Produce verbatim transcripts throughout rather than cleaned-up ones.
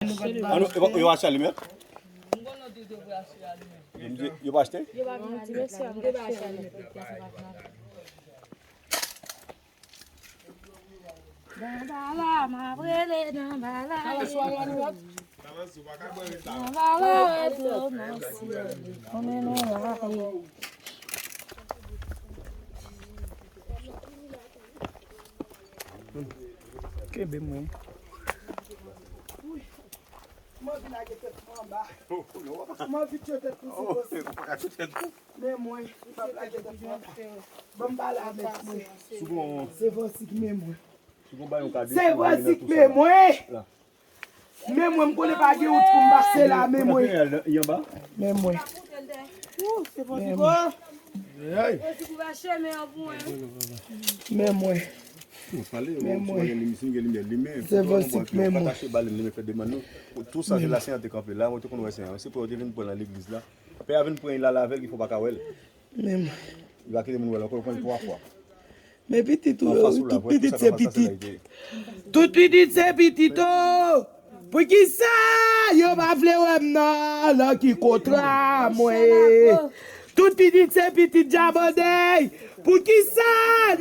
An nou, yo, yo achte alimè? Yo pa achte? Danbala, m ap rele Danbala. Danbala, reto nan syèl. Konnen nou la, wi. Kenbe mwen. M anvi lage tèt mwen anba. M anvi tchwe tèt mwen sou kòs. Men mwen, m ap lage tèt mwen anba. Ban m pale avèk mwen. Se Fransik men mwen. Se Fransik men mwen. Men mwen, m konnen pa gen wout pou m pase la, men mwen. Men mwen. Men mwen. Men mwen. Se Fransik men mwen. Tou sa se la Seyan te kanpe la, mwen te konn wè Seyan. Se pou yo te vin pran l nan legliz la. Pè a vin pran l la avè l, ki fè w pa ka wè l. Men mwen. Li pa kite moun wè l ankò, yo pran l twa fwa. Men pitit ou yo, tout pitit se pitit. Tout pitit se pitit o. Poukisa yo pa vle wè m nan, nan ki kontra mwen ye? Tout pitit se pitit Djabandèy. Poukisa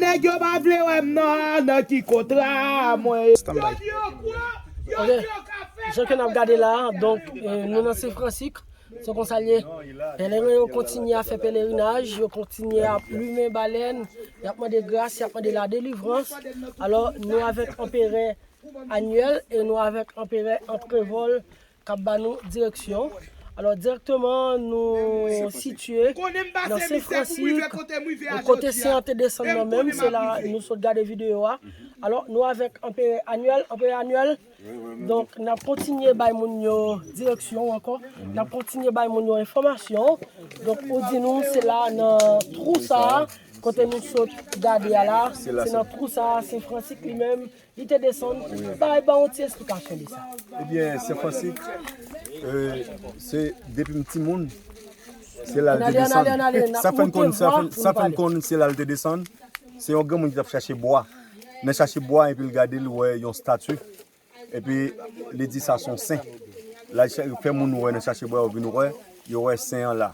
nèg yo pa vle wè m nan, nan ki kontra mwen ye? Standby. Ok. Jan ke n ap gade la, donk, eh, nou nan Sen Fransik. Se konsa l ye. Pèleren yo kontinye ap fè pelerinaj, yo kontinye ap limen balèn, y ap mande gras, y ap mande ladelivrans. Alò, nou avèk anperè Anyèl e nou avèk anperè Antrevòl k ap ba nou direksyon. Alò, dirèkteman, nou sitiye nan Sen Fransik, kote Sen an te desann nan menm, se la nou sot gade videyo a. Alò, nou avèk anperè Anyèl, anperè Anyèl, Donk, n ap kontinye bay moun yo direksyon ankò. N ap kontinye bay moun yo enfòmasyon. Donk, ou di nou, se la nan twou sa a, kote nou sot gade a la, se nan twou sa a, Sen Fransik li menm, li te desann. Bay, bay yon ti esplikasyon de sa. Ebyen, Sen Fransik, euh, se depi m timoun, se la l te desann. Sa fè n konn, sa fè n, sa fè n konn se la l te desann. Se yon granmoun ki t ap chache bwa. Nan chache bwa, epi l gade, l wè yon estati. Epi, li di sa se yon sen. L al chè-, fè moun wè nan chache bwa, yo vin wè, yo wè sen an la.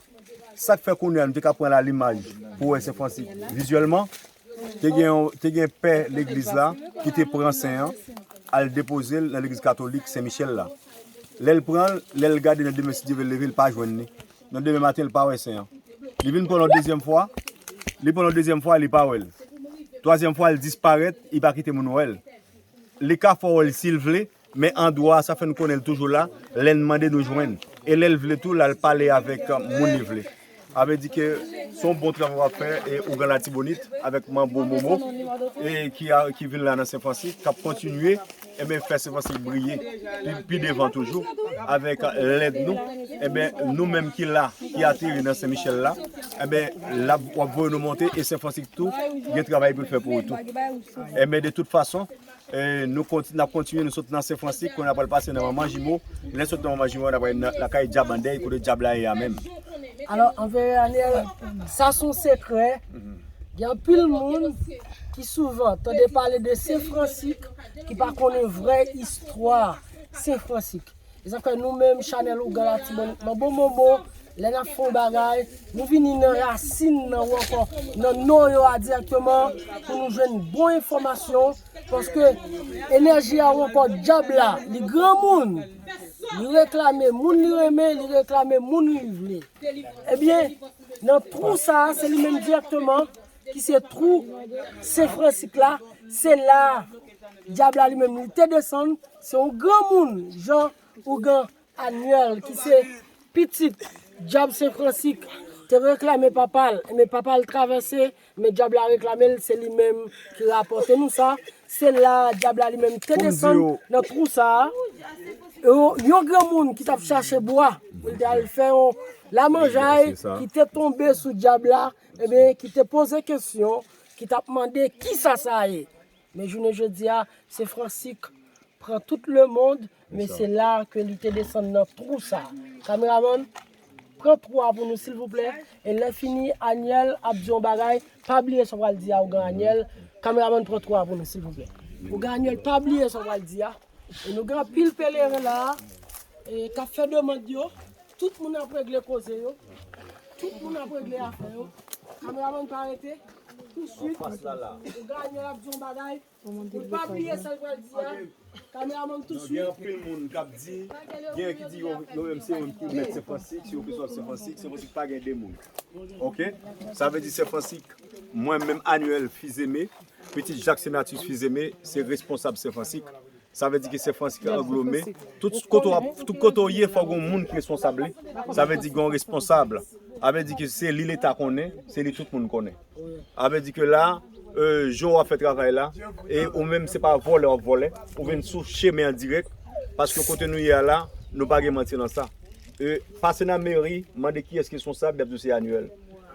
Sa k fè kounye a, nou te ka pran l a limaj pou wè Sen Fransik vizyèlman. Te gen yon, te gen pè legliz la ki te pran sen an, al depoze l nan legliz katolik Sen Michèl la. Lè l pran l, lè l gade nan demen, si Dye vle, l leve, l pa jwenn li. Nan demen maten, l pa wè sen an. Li vin pran l yon dezyèm fwa, li pran l yon dezyèm fwa, li pa wè l. Twazyèm fwa, l disparèt, li pa kite moun wè l. Li ka fè w wè l si l vle, men andwa a, sa fè n konnen l toujou la, lè n mande nou jwenn. E lè l vle tou, l al pale avèk, euh, moun li vle. A vle di ke se yon bon travay w ap fè, e ougan Latibonit, avèk Manbo Momo, e ki a, ki vin la nan Sen Fransik, k ap kontinye, enben, fè Sen Fransik briye pi, pi devan toujou, avèk lèd nou, enben, nou menm ki la, ki ateri nan Sen Michèl la, enben, l ap, w ap voye nou monte, e Sen Fransik tou, gen travay pou l fè pou ou tou. Enben, de tout fason, E, nou konti-, n ap kontinye, nou sot nan Sen Fransik, kounye a pral pase nan Manman Jimo. Lè n sot nan Manman Jimo, n ap pral nan lakay Dyab Andèy, kote dyab la ye a menm. Alò, anperè Anyèl, sa se yon sekrè. Gen anpil moun ki souvan tande pale de Sen Fransik, ki pa konnen vrè istwa Sen Fransik. E sa fè nou menm, chanèl Ougan Latibonit Manbo Momo, lè n ap fè yon bagay, nou vini nan rasin nan ou ankò nan non yo a dirèkteman pou nou jwenn bon enfòmasyon, paske enèji a ou ankò dyab la, li granmoun, li reklame moun li renmen, li reklame moun li vle. Ebyen, nan twou sa a, se li menm dirèkteman ki se twou Sen Fransik la, se la dyab la li menm li te desann, se yon granmoun, jan Ougan Anyèl, ki se pitit dyab Sen Fransik, te reklame papa l, men papa l travèse, men dyab la reklame l, se li menm ki rapòte nou sa. Se la dyab la li menm te desann nan twou sa a. Yo, yon granmoun ki t ap chache bwa, pou l te al fè yon lamanjay, ki te tonbe sou dyab la, ebyen, ki te poze kesyon, ki t ap mande kisa sa ye. Men jounen jodi a, Sen Fransik pran tout lemonn, men se la ke li te desann nan twou sa. Kameramann, pran twou a pou nou, silvouplè. E lè fini, Anyèl ap di yon bagay. Pa bliye sa w pral di a, Ougan Anyèl. Kameramann, pran twou a pou nou, silvouplè. Ougan Anyèl, pa bliye sa w pral di a. E nou gen anpil peleren la a, e k ap fè demann yo. Tout moun ap regle koze yo. Tout moun ap regle afè yo. Kameramann pa rete. Touswit, Oga Anyèl ap di yon bagay. Ou pa bliye sa l pral di a. Kameramann, touswit. Gen anpil moun k ap di, gen ki di yo, yo menm se yo menm ki mèt Sen Fransik, se yo ki sòt Sen Fransik, Sen Fransik pa gen de moun. Oke? Sa vle di Sen Fransik, mwen menm Anyèl Fizeme, pitit Jak Senatus Fizeme, se responsab Sen Fransik. Sa vle di ke Sen Fransik anglome. Tout kote w ap, tout kote w ye, fòk gen yon moun ki responsab li. Sa vle di gen yon responsab. Sa vle di ke se li Leta konnen, se li tout moun konnen. Sa vle di ke la, e, jan w ap fè travay la, e ou menm se pa vòlè w ap vòlè, ou vin sou chemen an dirèk, paske kote nou ye a la, nou pa gen manti nan sa. E, pase nan meri, mande kiyès ki responsab, y ap di w se Anyèl.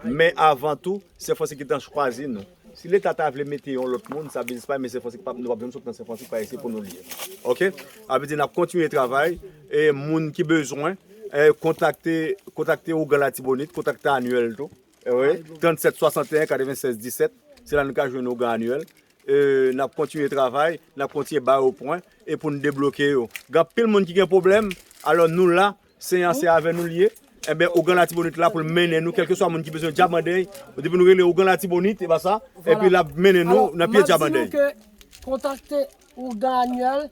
Men avan tou, Sen Fransik ki t an chwazi nou. Si Leta ta vle mete yon lòt moun, sa biznis pa, men Sen Fransik pa, nou p ap janm sot nan Sen Fransik, pa se pou nou li ye. Oke? Sa vle di n ap kontinye travay, e moun ki bezwen, e kontakte, kontakte Ougan Latibonit, kontakte Anyèl tou. E wi, trannsèt swasanteyen katrevennsèz disèt, se la nou ka jwenn Ougan Anyèl. E, n ap kontinye travay, n ap kontinye ba yo pwen, e pou n debloke yo. Gen anpil moun ki gen pwoblèm, alò nou la, Senyè an se avè nou l ye. Enben, Ougan Latibonit la pou l mennen nou, kèlkeswa moun ki bezwen djab andèy, depi nou rele Ougan Latibonit, e pa sa, epi l ap mennen nou nan pye djab andèy. Kontakte Ougan Anyèl,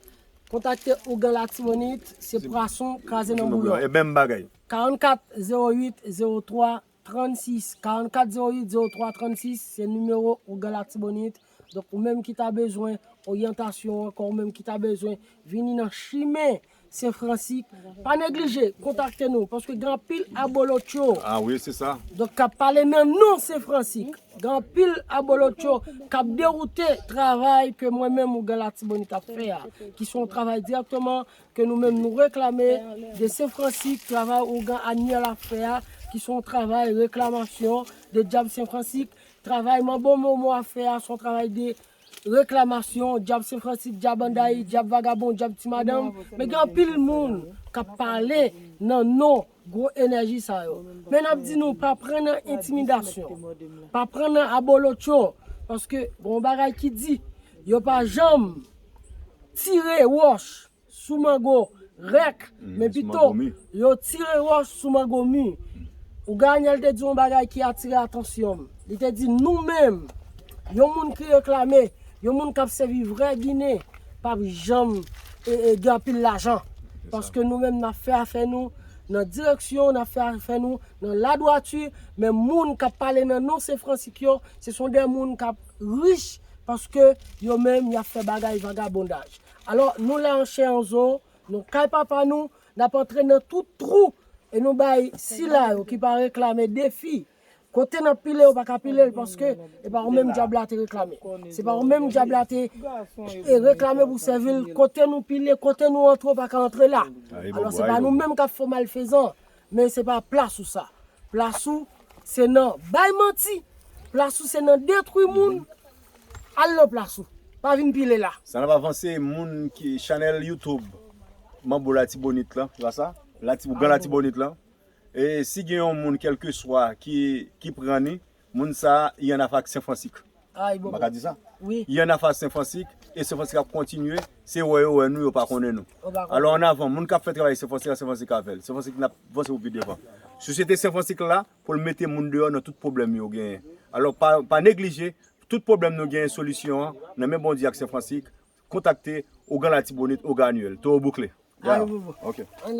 kontakte Ougan Latibonit, se pwason kraze nan bouyon. E menm bagay. Karannkat zewo uit zewo twa trannsis, karannkat zewo uit zewo twa trannsis, se nimewo Ougan Latibonit. Donk, ou menm ki ta bezwen oryantasyon ankò, ou menm ki ta bezwen vini nan chimen Sen Fransik, pa neglije kontakte nou, paske gen anpil abolotcho. Ah wi, se sa. Donk, k ap pale nan non Sen Fransik. Gen anpil abolotcho k ap dewoute travay ke mwen menm Ougan Latibonit ap fè a, ki se yon travay dirèkteman ke nou menm nou reklame de Sen Fransik, travay Ougan Anyèl ap fè a, ki se yon travay reklamasyon de djab Sen Fransik, travay Manbo Momo ap fè a, se yon travay de reklamasyon, djab Sen Fransik, djab andayi, djab vagabon, djab ti madanm. Men gen anpil moun k ap pale nan non gwo enèji sa yo. Men n ap di nou, pa pran nan entimidasyon, pa pran nan abolotcho, paske gen yon bagay ki di, yo pa janm tire wòch sou mango rèk, men pito yo tire wòch sou mango mi. Ougan Anyèl te di yon bagay ki atire atansyon m. Li te di nou menm, yon moun ki reklame, yon moun k ap sèvi vrè Ginen, p ap janm e, e, gen anpil lajan. Paske nou menm n ap fè afè nou nan direksyon, n ap fè afè nou nan ladwati, men moun k ap pale nan non Sen Fransik yo, se son de moun k ap rich paske yo menm y ap fè bagay vagabondaj. Alò, nou la an chè an zo, nou kay papa nou, n ap antre nan tout twou, e nou bay sila yo ki pa reklame defi. Kote n ap pile, yo pa ka pile l, paske e pa ou menm dyab la te reklame. Se pa ou menm dyab la te e reklame pou sèvi l. Kote nou pile, kote nou antre, yo pa ka antre la. Alò, se pa nou menm k ap fè w malfezan, men se pa plas ou sa. Plas ou, se nan bay manti. Plas ou, se nan detwi moun. Al nan plas ou. Pa vin pile la. Sa n ap avanse, moun ki chanèl YouTube Manbo Latibonit lan, se pa sa? Lati-, Ougan Latibonit lan. E si gen yon moun kèlkeswa ki, ki pran ni, moun sa a, li an afè ak Sen Fransik. M pa ka di sa. Li an afè ak Sen Fransik, e Sen Fransik ap kontinye, se wè yo wè nou, yo pa konnen nou. Alò, an avan, moun k ap fè travay Sen Fransik la, Sen Fransik avè l. Sen Fransik n ap vanse pou pi devan. Sosyete Sen Fransik la, pou l mete moun deyò nan tout pwoblèm yo genyen. Alò, pa, pa neglije, tout pwoblèm nou genyen, solisyon an nan men Bondye ak Sen Fransik. Kontakte Ougan Latibonit, Ougan Anyèl. Toro boukle. Ay, bobo. Ok. Ann